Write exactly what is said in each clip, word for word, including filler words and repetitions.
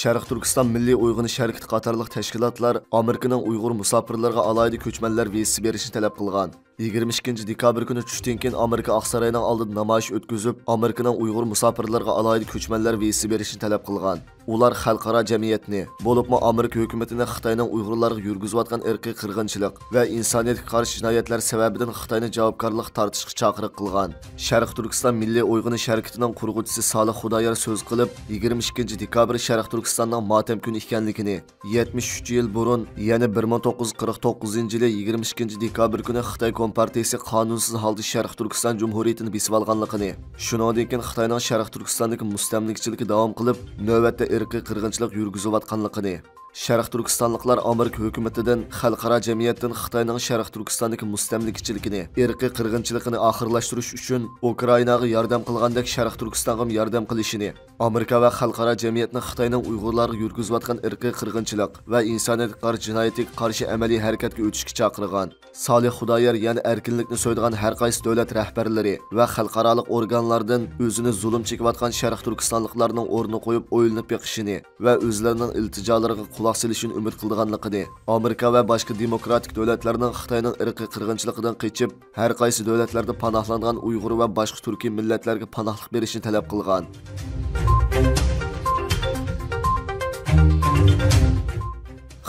شەرقىي تۈركىستان مىللىي ئويغىنىش ھەرىكىتى قاتارلىق تەشكىلاتلار ئامېرىكىنىڭ ئۇيغۇر مۇساپىرلىرىغا ئالاھىدە كۆچمەنلەر ۋىزىسى بېرىشنى تەلەپ قىلغان. يىگىرمە ئىككىنچى دېكابىر كۈنى چۈشتىن كېيىن ئامېرىكا ئاقساراينىڭ ئالدىدا نامايىش ئۆتكۈزۈپ، ئامېرىكىنىڭ ئۇيغۇر مۇساپىرلىرىغا ئالاھىدە كۆچمەنلەر ۋىزىسى بېرىشنى تەلەپ قىلغان. ئۇلار خەلقئارا جەمئىيەتنى، بولۇپمۇ ئامېرىكا ھۆكۈمىتىنى خىتاينىڭ ئۇيغۇرلارغا يۈرگۈزۈۋاتقان ئىرقىي قىرغىنچىلىق ۋە ئىنسانىيەتكە قارشى جىنايەتلەر سەۋەبىدىن خىتاينى جاۋابكارلىققا تارتىشقا چاقىرىق قىلغان. شەرقىي تۈركىستان مىللىي ئويغىنىش ھەرىكىتىنىڭ قۇرغۇچىسى سالىھ خۇدايار سۆز قىلىپ، يىگىرمە ئىككىنچى دېكابىر شەرقىي تۈركىستاننىڭ ماتەم كۈنى ئىكەنلىكىنى، يەتمىش ئۈچ يىل بۇرۇن، يەنى بىر مىڭ توققۇز يۈز قىرىق توققۇزىنچى يىلى يىگىرمە ئىككىنچى دېكابىر كۈنى خىتاي كومپارتىيىسى قانۇنسىز ھالدا شەرقىي تۈركىستان جۇمھۇرىيىتىنى بېسىۋالغانلىقىنى، شۇنىڭدىن كېيىن خىتاينىڭ شەرقىي تۈركىستاندىكى مۇستەملىكىچىلىكى داۋام قىلىپ، نۆۋەتتە ئىرقىي قىرغىنچىلىق يۈرگۈزۈۋاتقانلىقىنى، شەرقىي تۈركىستانلىقلار ئامېرىكا ھۆكۈمىتىدىن، خەلقئارا جەمئىيەتتىن خىتاينىڭ شەرقىي تۈركىستاندىكى مۇستەملىكىچىلىكىنى، ئىرقىي قىرغىنچىلىقىنى ئاخىرلاشتۇرۇش ئۈچۈن ئۇكرائىناغا ياردەم قىلغاندەك شەرقىي تۈركىستانغىمۇ ياردەم قىلىشىنى، ئامېرىكا ۋە خەلقئارا جەمئىيەتنىڭ خىتاينىڭ ئۇيغۇرلارغا يۈرگۈزۈۋاتقان ئىرقىي قىرغىنچىلىق ۋە ئىنسانىيەتكە قارشى جىنايىتىگە قارشى ئەمەلىي ھەرىكەتكە ئۆتۈشكە چاقىرغان. سالىھ خۇدايار يەنە ئەركىنلىكنى سۆيىدىغان ھەر قايسى دۆلەت رەھبەرلىرى ۋە خەلقئارالىق ئورگانلاردىن ئۆزىنى زۇلۇم چېكىۋاتقان شەرقىي تۈركىستانلىقلارنىڭ ئورنىغا قويۇپ ئويلىنىپ بېقىشىنى ۋە ئۆزلىرىنىڭ ئىلتىجالىرىغا قۇلاق سېلىشىنى ئۈمىد قىلىدىغانلىقىنى، ئامېرىكا ۋە باشقا دېموكراتىك دۆلەتلەرنىڭ خىتاينىڭ ئىرقىي قىرغىنچىلىقىدىن قېچىپ، ھەر قايسى دۆلەتلەردە پاناھلانغان ئۇيغۇر ۋە باشقا تۈركىي مىللەتلەرگە پاناھلىق بېرىشنى تەلەپ قىلغان.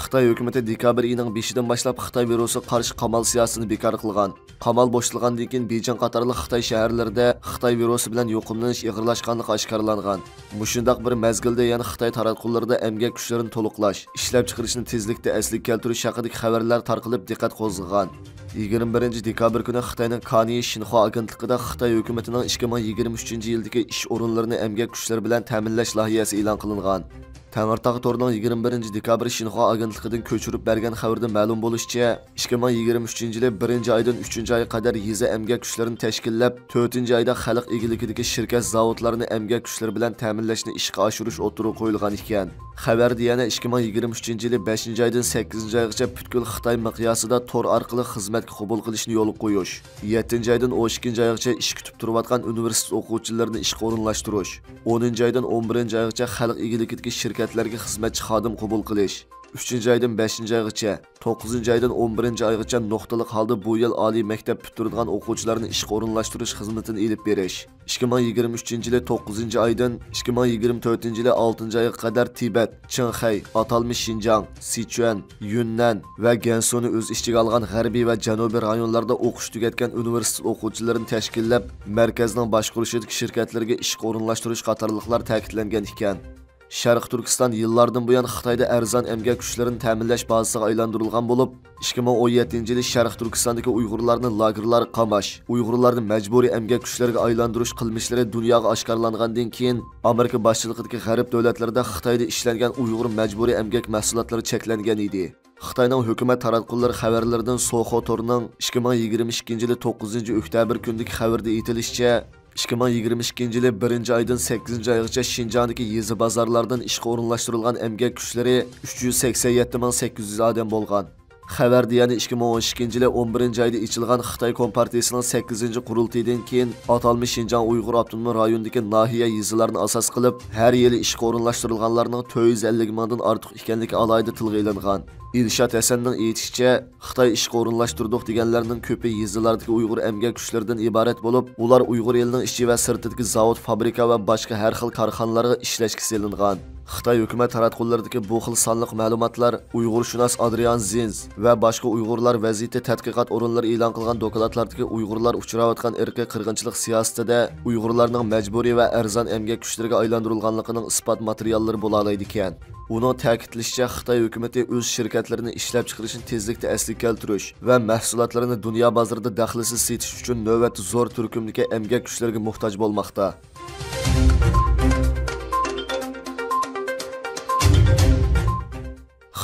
خىتاي ھۆكۈمىتى دېكابىر ئېيىنىڭ بېشىدىن باشلاپ خىتاي ۋىرۇسىغا قارشى قامال سىياسىتىنى بىكار قىلغان. قامال بوشىتىلغاندىن كېيىن، بېيجىڭ قاتارلىق خىتاي شەھەرلىرىدە خىتاي ۋىرۇسى بىلەن يۇقۇملىنىش ئېغىرلاشقانلىقى ئاشكارىلانغان. مۇشۇنداق بىر مەزگىلدە يەنە خىتاي تاراتقۇلىرىدا ئەمگەك كۈچلىرىنى تولۇقلاش، ئىشلەپچىقىرىشنى تېزلىكتە ئەسلىگە كەلتۈرۈش ھەققىدىكى خەۋەرلەر تارقىلىپ دىققەت قوزغىغان. يىگىرمە بىرىنچى دېكابىر كۈنى خىتاينىڭ كانيې شىنخۇا ئاگېنتلىقىدا خىتاي ھۆكۈمىتىنىڭ ئىككى مىڭ يىگىرمە ئۈچىنچى يىلدىكى ئىش ئورۇنلىرىنى ئەمگەك كۈچلىرى بىلەن تەمىنلەش لايىھەسى ئېلان قىلىنغان. تەڭرىتاغ تورىنىڭ يىگىرمە بىرىنچى دېكابىر شىنخۇا ئاگېنتلىقىدىن كۆچۈرۈپ بەرگەن خەۋىرىدە مەلۇم بولۇشىچە، ئىككى مىڭ يىگىرمە ئۈچىنچى يىلى بىرىنچى ئايدىن ئۈچىنچى ئايغا قەدەر يېزا ئەمگەك كۈچلىرىنى تەشكىللەپ، تۆتىنچى ئايدا خەلق ئىگىلىكىدىكى شىركەت، زاۋۇتلارنى ئەمگەك كۈچلىرى بىلەن تەمىنلەشنى ئىشقا ئاشۇرۇش ئوتتۇرىغا قويۇلغان ئىكەن. خەۋەردە يەنە ئىككى مىڭ يىگىرمە ئۈچىنچى يىلى بەشىنچى ئايدىن سەككىزىنچى ئايغىچە پۈتكۈل خىتاي مىقياسىدا تور ئارقىلىق خىزمەتكە قوبۇل قىلىشنى يولغا قويۇش، يەتتىنچى ئايدىن ئون ئىككىنچى ئايغىچە ئىش كۈتۈپ تۇرۇۋاتقان ئۇنىۋېرسىتېت ئوقۇغۇچىلىرىنى ئىشقا ئورۇنلاشتۇرۇش، ئونىنچى ئايدىن ئون بىرىنچى ئايغىچە خەلق ئىگىلىكىدىكى شىركەتلەرگە خىزمەتچى خادىم قوبۇل قىلىش، ئۈچىنچى ئايدىن بەشىنچى ئايغىچە، توققۇزىنچى ئايدىن ئون بىرىنچى ئايغىچە نۇقتىلىق ھالدا بۇ يىل ئالىي مەكتەپ پۈتتۈرىدىغان ئوقۇغۇچىلارنى ئىشقا ئورۇنلاشتۇرۇش خىزمىتىنى ئېلىپ بېرىش، ئىككى مىڭ يىگىرمە ئۈچىنچى يىلى توققۇزىنچى ئايدىن ئىككى مىڭ يىگىرمە تۆتىنچى يىلى ئالتىنچى ئايغا قەدەر تىبەت، چىڭخەي، ئاتالمىش شىنجاڭ، سىچۈەن، يۈننەن ۋە گەنسۇنى ئۆز ئىچىگە ئالغان غەربىي ۋە جەنۇبىي رايونلاردا ئوقۇش تۈگەتكەن ئۇنىۋېرسىتېت ئوقۇغۇچىلىرىنى تەشكىللەپ، مەركەزنىڭ باشقۇرۇشىدىكى شىركەتلەرگە ئىشقا ئورۇنلاشتۇرۇش قاتارلىقلار تەكىتلەنگەن ئىكەن. شەرقىي تۈركىستان يىللاردىن بۇيان خىتايدا ئەرزان ئەمگەك كۈچلىرىنى تەمىنلەش بازىسىغا ئايلاندۇرۇلغان بولۇپ، ئىككى مىڭ ئون يەتتىنچى يىلى شەرقىي تۈركىستاندىكى ئۇيغۇرلارنى لاگېرلارغا قاماش، ئۇيغۇرلارنى مەجبۇرىي ئەمگەك كۈچلىرىگە ئايلاندۇرۇش قىلمىشلىرى دۇنياغا ئاشكارىلانغاندىن كېيىن، ئامېرىكا باشچىلىقىدىكى غەرب دۆلەتلىرىدە خىتايدا ئىشلەنگەن ئۇيغۇر مەجبۇرىي ئەمگەك مەھسۇلاتلىرى چەكلەنگەن ئىدى. خىتاينىڭ ھۆكۈمەت تاراتقۇلىرى خەۋەرلىرىدىن سوخو تورىنىڭ ئىككى مىڭ يىگىرمە ئىككىنچى يىلى توققۇزىنچى ئۆكتەبىر كۈنىدىكى خەۋىرىدە ئېيتىلىشىچە، ئىككى مىڭ يىگىرمە ئىككىنچى يىلى بىرىنچى ئايدىن سەككىزىنچى ئايغىچە شىنجاڭدىكى يېزا بازارلاردىن ئىشقا ئورۇنلاشتۇرۇلغان ئەمگەك كۈچلىرى ئۈچ يۈز سەكسەن يەتتە مىڭ سەككىز يۈز ئادەم بولغان. خەۋەردە يەنە ئىككى مىڭ ئون ئىككىنچى يىلى ئون بىرىنچى ئايدا ئېچىلغان خىتاي كومپارتىيىسىنىڭ سەككىزىنچى قۇرۇلتىيىدىن كېيىن ئاتالمىش شىنجاڭ ئۇيغۇر ئاپتونوم رايونىدىكى ناھىيە، يېزىلارنى ئاساس قىلىپ، ھەر يىلى ئىشقا ئورۇنلاشتۇرۇلغانلارنىڭ تۆت يۈز ئەللىك مىڭدىن ئارتۇق ئىكەنلىكى ئالاھىدە تىلغا ئېلىنغان. ئىلشات ھەسەننىڭ ئېيتىشىچە، خىتاي ئىشقا ئورۇنلاشتۇردۇق دېگەنلەرنىڭ كۆپى يېزىلاردىكى ئۇيغۇر ئەمگەك كۈچلىرىدىن ئىبارەت بولۇپ، ئۇلار ئۇيغۇر ئېلىنىڭ ئىچى ۋە سىرتىدىكى زاۋۇت، فابرىكا ۋە باشقا ھەر خىل كارخانىلارغا ئىشلەشكە سېلىنغان. خىتاي ھۆكۈمەت تاراتقۇلىرىدىكى بۇ خىل سانلىق مەلۇماتلار ئۇيغۇرشۇناس ئادرىيان زىنز ۋە باشقا ئۇيغۇرلار ۋەزىيىتى تەتقىقات ئورۇنلىرى ئېلان قىلغان دوكلاتلاردىكى ئۇيغۇرلار ئۇچراۋاتقان ئىرقىي قىرغىنچىلىق سىياسىتىدە ئۇيغۇرلارنىڭ مەجبۇرىي ۋە ئەرزان ئەمگەك كۈچلىرىگە ئايلاندۇرۇلغانلىقىنىڭ ئىسپات ماتېرىياللىرى بولالايدىكەن. ئۇنىڭ تەكىتلىشىچە، خىتاي ھۆكۈمىتى ئۆز شىركەتلىرىنى ئىشلەپچىقىرىشنى تېزلىكتە ئەسلىگە كەلتۈرۈش ۋە مەھسۇلاتلىرىنى دۇنيا بازىرىدا دەخلىسىز سېتىش ئۈچۈن نۆۋەتتە زور تۈركۈمدىكى ئەمگەك كۈچلىرىگە موھتاج بولماقتا.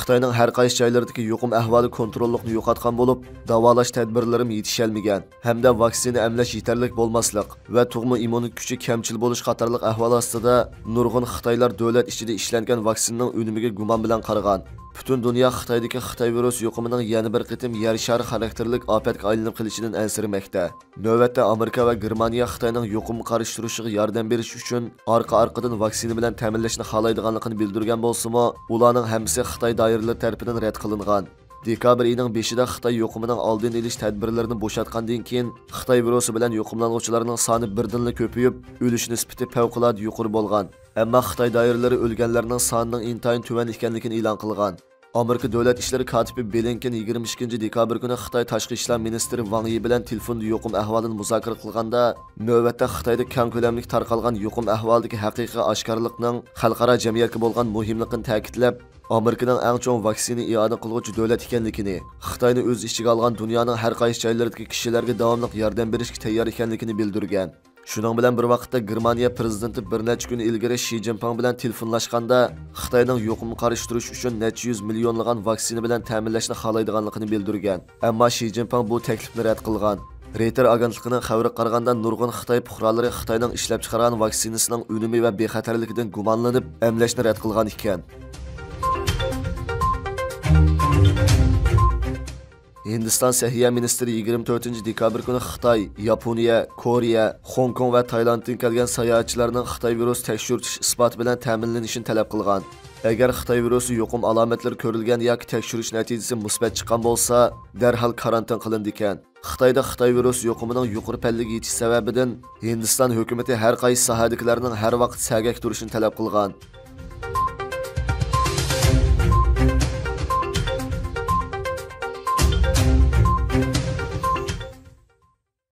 خىتاينىڭ ھەر قايسى جايلىرىدىكى يۇقۇم ئەھۋالى كونتروللۇقنى يوقاتقان بولۇپ، داۋالاش تەدبىرلىرىمۇ يېتىشەلمىگەن ھەمدە ۋاكسىنا ئەملەش يېتەرلىك بولماسلىق ۋە تۇغما ئىممۇنىتېت كۈچى كەمچىل بولۇش قاتارلىق ئەھۋال ئاستىدا، نۇرغۇن خىتايلار دۆلەت ئىچىدە ئىشلەنگەن ۋاكسىنىنىڭ ئۈنۈمىگە گۇمان بىلەن قارىغان. پۈتۈن دۇنيا خىتايدىكى خىتاي ۋىرۇسى يۇقۇمىنىڭ يەنە بىر قېتىم يەر شارى خاراكتېرلىك ئاپەتكە ئايلىنىپ قېلىشىدىن ئەنسىرىمەكتە. نۆۋەتتە ئامېرىكا ۋە گېرمانىيە خىتاينىڭ يۇقۇمغا قارشى تۇرۇشىغا ياردەم بېرىش ئۈچۈن ئارقا-ئارقىدىن ۋاكسىنا بىلەن تەمىنلەشنى خالايدىغانلىقىنى بىلدۈرگەن بولسىمۇ، ئۇلارنىڭ ھەممىسى خىتاي دائىرىلىرى تەرىپىدىن رەت قىلىنغان. دېكابىر ئېيىنىڭ بېشىدا خىتاي يۇقۇمىنىڭ ئالدىنى ئېلىش تەدبىرلىرىنى بوشاتقاندىن كېيىن، خىتاي ۋىرۇسى بىلەن يۇقۇملانغۇچىلارنىڭ سانى بىردىنلا كۆپىيىپ، ئۆلۈش نىسبىتى پەۋقۇلئاددە يۇقىرى بولغان. ئەمما خىتاي دائىرىلىرى ئۆلگەنلەرنىڭ سانىنىڭ ئىنتايىن تۆۋەن ئىكەنلىكىنى ئېلان قىلغان. ئامېرىكا دۆلەت ئىشلىرى كاتىپى بلىنكېن يىگىرمە ئىككىنچى دېكابىر كۈنى خىتاي تاشقى ئىشلار مىنىستىرى ۋاڭ يى بىلەن تېلېفوندا يۇقۇم ئەھۋالىنى مۇزاكىرە قىلغاندا، نۆۋەتتە خىتايدا كەڭ كۆلەملىك تارقالغان يۇقۇم ئەھۋالىدىكى ھەقىقىي ئاشكارىلىقنىڭ خەلقئارا جەمئىيەتكە بولغان مۇھىملىقىنى تەكىتلەپ، ئامېرىكىنىڭ ئەڭ چوڭ ۋاكسىنا ئىئانە قىلغۇچى دۆلەت ئىكەنلىكىنى، خىتاينى ئۆز ئىچىگە ئالغان دۇنيانىڭ ھەر قايسى جايلىرىدىكى كىشىلەرگە داۋاملىق ياردەم بېرىشكە تەييار ئىكەنلىكىنى بىلدۈرگەن. شۇنىڭ بىلەن بىر ۋاقىتتا، گېرمانىيە پىرېزىدېنتى بىر نەچچە كۈن ئىلگىرى شى جىنپىڭ بىلەن تېلېفونلاشقاندا، خىتاينىڭ يۇقۇمغا قارشى تۇرۇش ئۈچۈن نەچچە يۈز مىليونلىغان ۋاكسىنا بىلەن تەمىنلەشنى خالايدىغانلىقىنى بىلدۈرگەن. ئەمما شى جىنپىڭ بۇ تەكلىپنى رەت قىلغان. رېيتېر ئاگېنتلىقىنىڭ خەۋىرىگە قارىغاندا، نۇرغۇن خىتاي پۇقرالىرى خىتاينىڭ ئىشلەپچىقارغان ۋاكسىنىسىنىڭ ئۈنۈمى ۋە بىخەتەرلىكىدىن گۇمانلىنىپ، ئەملەشنى رەت قىلغان ئىكەن. ھىندىستان سەھىيە مىنىستىرى يىگىرمە تۆتىنچى دېكابىر كۈنى خىتاي، ياپونىيە، كورېيە، خوڭكوڭ ۋە تايلاندتىن كەلگەن ساياھەتچىلەرنىڭ خىتاي ۋىرۇسى تەكشۈرتۈش ئىسپاتى بىلەن تەمىنلىنىشىنى تەلەپ قىلغان. ئەگەر خىتاي ۋىرۇسى يۇقۇم ئالامەتلىرى كۆرۈلگەن ياكى تەكشۈرۈش نەتىجىسى مۇسبەت چىققان بولسا، دەرھال كارانتىن قىلىنىدىكەن. خىتايدا خىتاي ۋىرۇسى يۇقۇمىنىڭ يۇقىرى پەللىگە يېتىش سەۋەبىدىن، ھىندىستان ھۆكۈمىتى ھەر قايسى ساھەدىكىلەرنىڭ ھەر ۋاقىت سەگەك تۇرۇشىنى تەلەپ قىلغان.